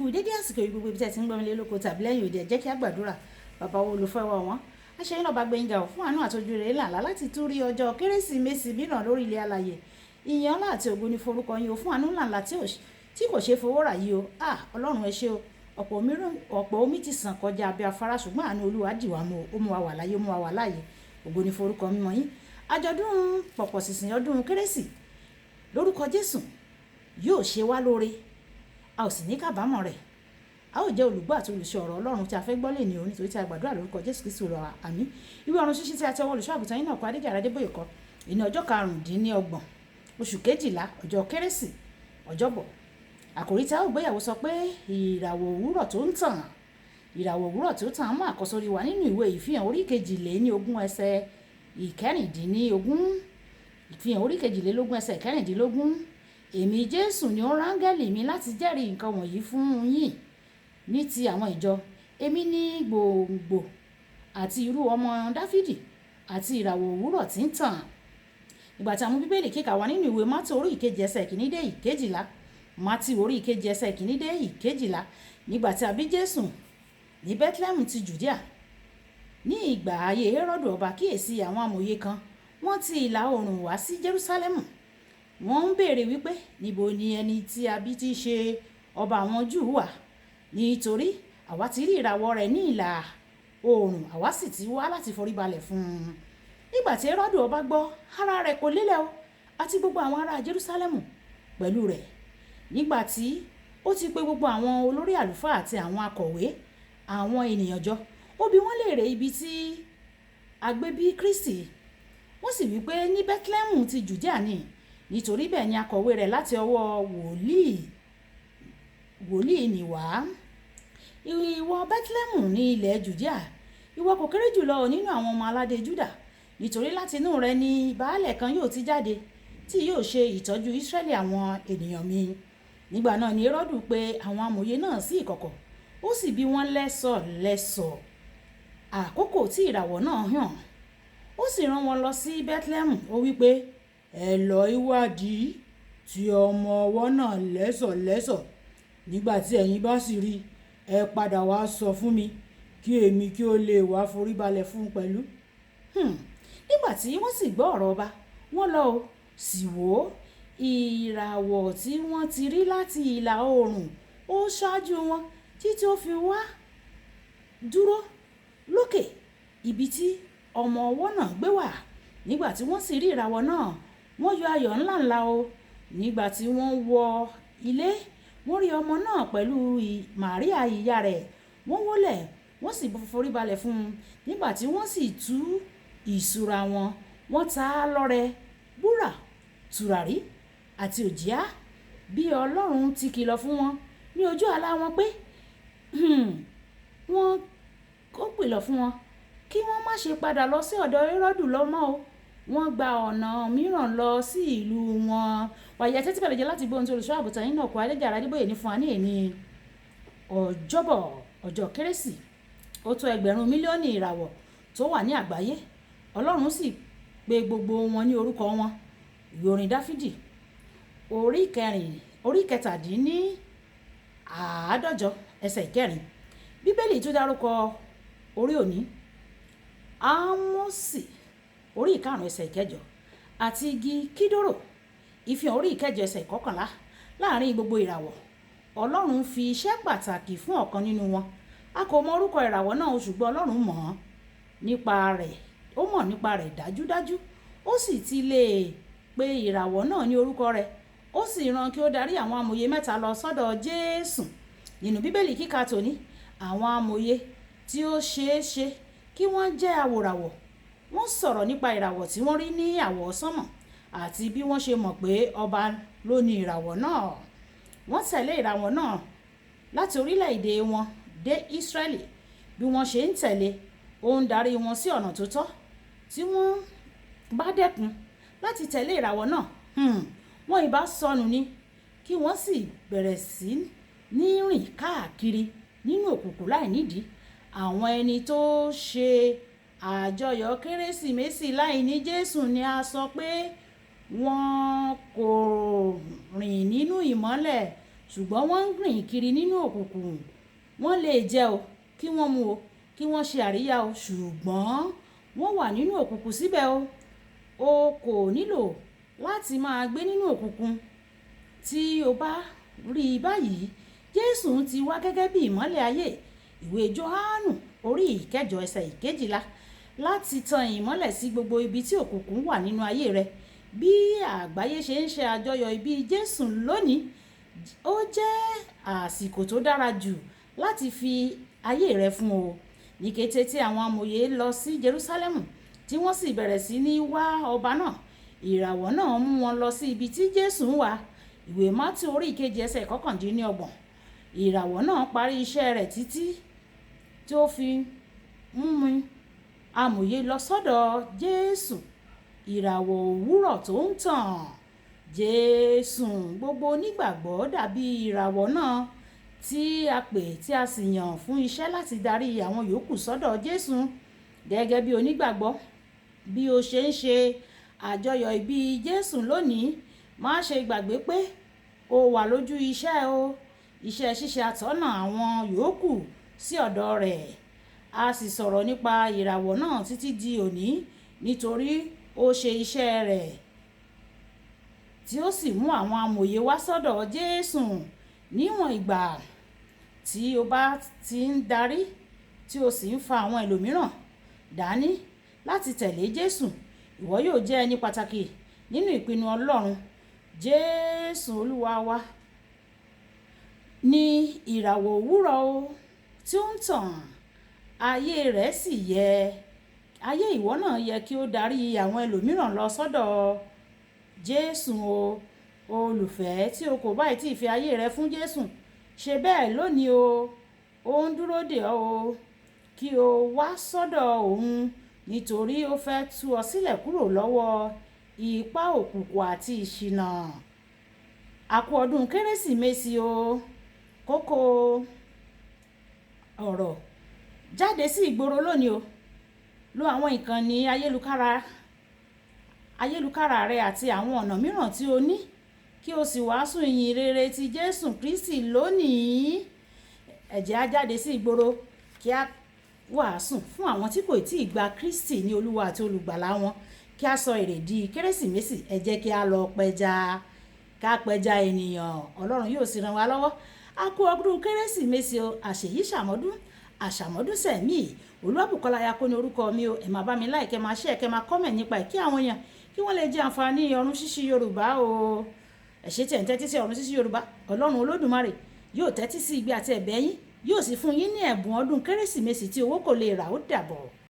Kú dédé àsìkò yìí, gbogbo ibi tí ẹ ti ń gbọ́ mi lé lóko tàbí lẹ́yìn òde, ẹ jẹ́ kí a gbàdúrà. Bàbá wo olùfẹ́ wa wọ́n. Aṣẹ́yìn náà bá gbẹ̀yìn gà fún àánú àtọ́jú rẹ̀ ńlá láti tún rí ọjọ́ Kérésìmesì mìíràn lórí ilẹ̀ alààyè. Ìyìn, ọlá àti ògo ni forúkọ yín o fún àánú ńlá tí kò ṣe fowó rà yìí o. Ah, Ọlọ́run, ẹ ṣé o. Ọ̀pọ̀ omi ti sàn kọjá abẹ́ afárá, ṣùgbọ́n àánú Olúwa dì wá mú o, ó mú wa wà láyé, ó mú wa wà láàyè. Ògo ni forúkọ mímọ́ yín. Àjọ̀dún pọ̀pọ̀ ṣìnṣìn ọdún Kérésì, lórúkọ Jésù, yóò ṣe wá lóore. A ò sì ní kábàámọ̀ rẹ̀. A ó jẹ́ olùgbọ́ àti olùṣe ọ̀rọ̀ Ọlọ́run tí a fẹ́ gbọ́ lè ní o, nítorí tí a gbàdúrà lórúkọ Jésù Kristi Olúwa, àmín. Ìwé ọ̀run ṣíṣí tí a ti ọwọ́ olùṣọ́ àgùntàn yín náà kọ, Adéjàre Adébóyè kọ. Ìní ọjọ́ 25 oṣù 12, ọjọ́ Kérésì, Ọjọ́bọ̀. Àkòrí tí a ó gbéyàwó sọ pé ìràwọ̀ òwúrọ̀ tó ń tàn. Ìràwọ̀ òwúrọ̀ tó tàn mú àkọ́sórí wa nínú ìwé Ìfihàn orí 22 ẹsẹ̀ 16. Ìfihàn orí 22 ẹsẹ̀ 16. Èmi Jésù ni ó rán áńgẹ́lì mi láti jẹ́rìí nǹkan wọ̀nyí fún yín ní ti àwọn ìjọ. Èmi ní gbòǹgbò àti irú ọmọ Dáfídì àti ìràwọ̀ òwúrọ̀ tí ń tàn. Ìgbà tí a mú Bíbélì kíkà wá nínú ìwé Mátì orí 7 ẹsẹ̀ 1 dé 12. Mátì orí 7 ẹsẹ̀ 1 dé 12. Nígbà tí a bí Jésù ní Bethlehem ti Judea ní ìgbà ayé Hẹ́rọ́dù ọba, kíyèsí, àwọn amòye kan, wọ́n ti ìlà oòrùn wá sí Jerúsálẹ́mù. Wọ́n ń béèrè wípé, níbo ni ẹni tí a bí tí í ṣe ọba àwọn Júù wà? Nítorí àwa ti rí ìràwọ̀ rẹ̀ ní ìlà oòrùn, àwa sì ti wá láti foríbalẹ̀ fún un. Nígbà tí Hẹ́rọ́dù ọba gbọ́, ara rẹ̀ kò lélẹ̀ o, àti gbogbo àwọn ará Jerúsálẹ́mù pẹ̀lú rẹ̀. Nígbà tí ó ti pe gbogbo àwọn olórí àlùfáà àti àwọn akọ̀wé àwọn ènìyàn jọ, ó bi wọ́n léèrè ibi tí a gbé bí Kristi. Wọ́n sì wí pé, ní Bethlehem ti Judea ni, nítorí bẹ́ẹ̀ ni akọ̀wé rẹ̀ láti ọwọ́ wòlíì nì wá. Ìwọ Bethlehem ní ilẹ̀ Judea, ìwọ kò kéré jùlọ nínú àwọn ọmọ aládé Juda, nítorí láti inú rẹ ni baálẹ̀ kan yóò ti jáde tí yóò ṣe ìtọ́jú Israẹli àwọn ènìyàn mi. Nígbà náà ni Hẹ́rọ́dù pè àwọn amòye náà sí ìkọ̀kọ̀, ó sì bi wọ́n lẹ́sọ̀lẹ́sọ̀ àkókò tí ìràwọ̀ náà hàn. Ó sì rán wọn lọ sí Bethlehem. Ó wí pé, ẹ lọ ìwádìí tí ọmọ ọwọ́ náà lẹ́sọ̀lẹ́sọ̀. Nígbà tí ẹ̀yin bá sì rí, ẹ padà wá sọ fún mi, kí èmi kí ó lè wá foríbalẹ̀ fún un pẹ̀lú. Nígbà tí wọ́n sì gbọ́ ọ̀rọ̀ ọba, wọ́n lọ ó sì wò ó, ìràwọ̀ tí wọ́n ti rí láti ìlà oòrùn ó ṣáájú wọn títí ó fi wá dúró lókè ibi tí ọmọ ọwọ́ náà gbé wà. Nígbà tí wọ́n sì rí ìràwọ̀ náà, wọ́n yọ ayọ̀ ńláńlá o. Nígbà tí wọ́n wọ ilé, wọ́n rí ọmọ náà pẹ̀lú Màríà ìyá rẹ̀. Wọ́n wólẹ̀, wọ́n sì foríbalẹ̀ fún un. Nígbà tí wọ́n sì tú ìṣúra wọn, wọ́n ta á lọ́rẹ wúrà, tùràrí àti òjìá, bí Ọlọ́run ti kìlọ̀ fún wọn ní ojú àlá wọn pé wọ́n kó kìlọ̀ fún wọn kí wọ́n má ṣe padà lọ sí ọ̀dọ̀ Hẹ́rọ́dù lọ mọ́ o. Wọ́n gba ọ̀nà mìíràn lọ sí ìlú wọn. Wàyí, ẹ tẹ́tí bẹ̀rẹ̀ jẹ́ láti gbọ́ ohun tí olùṣọ́ àgùntàn yín náà kọ, Adéjàre Adébóyè, ní fún wa ní èní Ọjọ́bọ̀, ọjọ́ Kérésì. Ó tó 1,000 mílíọ̀nù ìràwọ̀ tó wà ní àgbáyé. Ọlọ́run sì pe gbogbo wọn ní orúkọ wọn. Ìwé orin Dáfídì orí 4, orí 47 ẹsẹ̀ 4. Bíbélì tún dárúkọ orí òní, Ámósì orí 5 ẹsẹ̀ 8, àti igi kídórò, Ìfihàn orí 8 ẹsẹ̀ 11. Láàrin gbogbo ìràwọ̀, Ọlọ́run fi iṣẹ́ pàtàkì fún ọ̀kan nínú wọn. A kò mọ orúkọ ìràwọ̀ náà, ṣùgbọ́n Ọlọ́run mọ̀ ọ́n nípa rẹ̀. Ó mọ̀ nípa rẹ̀ dájúdájú. Ó sì ti lè pe ìràwọ̀ náà ní orúkọ rẹ̀. Ó sì rán kí ó darí àwọn amòye mẹ́ta lọ sọ́dọ̀ Jésù. Nínú Bíbélì kíkà tòní, àwọn amòye tí ó ṣeé ṣe kí wọ́n jẹ́ awòràwọ̀, wọ́n sọ̀rọ̀ nípa ìràwọ̀ tí wọ́n rí ní àwọsánmọ̀ àti bí wọ́n ṣe mọ̀ pé ọba ló ní ìràwọ̀ náà. Wọ́n tẹ̀lé ìràwọ̀ náà láti orílẹ̀-èdè wọn dé Ísírẹ́lì. Bí wọ́n ṣe ń tẹ̀lé, ó ń darí wọn sí ọ̀nà tó tọ́. Tí wọ́n bá dẹ́kun láti tẹ̀lé ìràwọ̀ náà, wọ́n ìbá sọnù ni, kí wọ́n sì bẹ̀rẹ̀ sí ní rìn káàkiri nínú òkùnkùn láìnídìí. Àwọn ẹni tó ṣe àjọyọ̀ Kérésìmesì láìní Jésù ni a sọ pé wọn kò rìn nínú ìmọ́lẹ̀. ṣùgbọ́n wọ́n ń rìn kiri nínú òkùnkùn. Wọ́n lè jẹ o, kí wọ́n mu o, kí wọ́n ṣe àríyá o, ṣùgbọ́n wọ́n wà nínú òkùnkùn síbẹ̀ o. O kò nílò láti máa gbé nínú òkùnkùn. Tí o bá rí i báyìí, Jésù ti wá gẹ́gẹ́ bí ìmọ́lẹ̀ ayé. Ìwé Jòhánù orí 8 ẹsẹ̀ 12 láti tan ìmọ́lẹ̀ sí gbogbo ibi tí òkùnkùn wà nínú ayé rẹ. Bí àgbáyé ṣe ń ṣe àjọyọ̀ ìbí Jésù lónìí, ó jẹ́ àsìkò tó dára jù láti fi ayé rẹ fún o. Ní kété tí àwọn amòye lọ sí Jerúsálẹ́mù tí wọ́n sì bẹ̀rẹ̀ sí ní wá ọba náà, ìràwọ̀ náà mú wọn lọ sí ibi tí Jésù ń wà. Ìwé Mátíù orí 2 ẹsẹ̀ 29. Ìràwọ̀ náà parí iṣẹ́ rẹ̀ títí tí ó fi mú mi amòye lọ sọ́dọ̀ Jésù, ìràwọ̀ òwúrọ̀ tó ń tàn. Jésù, gbogbo onígbàgbọ́ dàbí ìràwọ̀ náà tí a pè tí a sì yàn fún iṣẹ́ láti darí àwọn yòókù sọ́dọ̀ Jésù. Gẹ́gẹ́ bí onígbàgbọ́, bí o ṣe ń ṣe àjọyọ̀ ìbí Jésù lónìí, má ṣe gbàgbé pé o wà lójú iṣẹ́ o, iṣẹ́ ṣíṣe atọ́nà àwọn yòókù sí ọ̀dọ̀ rẹ̀. A sì sọ̀rọ̀ nípa ìràwọ̀ náà títí di òní nítorí ó ṣe iṣẹ́ rẹ̀ tí ó sì mú àwọn amòye wá sọ́dọ̀ Jésù. Níwọ̀n ìgbà tí o bá ti ń darí tí o sì ń fa àwọn ẹlòmíràn dání láti tẹ̀lé Jésù, ìwọ yóò jẹ́ ẹni pàtàkì nínú ìpinnu Ọlọ́run. Jésù Olúwa wa ní ìràwọ̀ òwúrọ̀ o tí ó ń tàn. Ayé rẹ̀ sì yẹ. Ayé ìwọ náà yẹ kí ó darí àwọn ẹlòmíràn lọ sọ́dọ̀ Jésù o. Olùfẹ́, tí o kò bá tí ì fi ayé rẹ fún Jésù, ṣe bẹ́ẹ̀ lónìí o. Ó ń dúró dè ọ́ o, kí o wá sọ́dọ̀ òun, nítorí ó fẹ́ tú ọ sílẹ̀ kúrò lọ́wọ́ ipá òkùnkùn àti ìṣìnà. A kú ọdún Kérésìmesì o. Kókó ọ̀rọ̀ jáde sí ìgboro lónìí o. Lo àwọn ìkànnì ayélukára rẹ àti àwọn ọ̀nà mìíràn tí o ní kí o sì wàásù ìyìn rere ti Jésù Kristi lónìí. Ẹ jẹ́ á jáde sí ìgboro kí a wàásù fún àwọn tí kò tíì gba Kristi ní Olúwa àti Olùgbàlà wọn, kí a sọ èrèdí Kérésìmesì. Ẹ jẹ́ kí a lọ pẹja, ká pẹja ènìyàn. Ọlọ́run yóò sì ràn wá lọ́wọ́. A kú ọdún Kérésìmesì o. Àṣèyí ṣàmọ́dún, àṣàmọ́dún sẹ̀mí. Olúwabùkọ́lá Ayako ní orúkọ mi o. Ẹ máa bá mi like, ẹ máa share, kẹ́ máa comment nípa ẹ̀ kí àwọn èèyàn kí wọ́n lè jẹ àǹfààní Ọ̀run Ṣíṣí Yorùbá o. Ẹ ṣé tí ẹ̀ ń tẹ́tí sí Ọ̀run Ṣíṣí Yorùbá. Ọlọ́run Olódùmarè yóò tẹ́tí sí igbe àti ẹ̀bẹ̀ yín, yóò sì fún yín ní ẹ̀bùn ọdún Kérésìmesì tí owó kò lè rà. Ó dàbọ̀.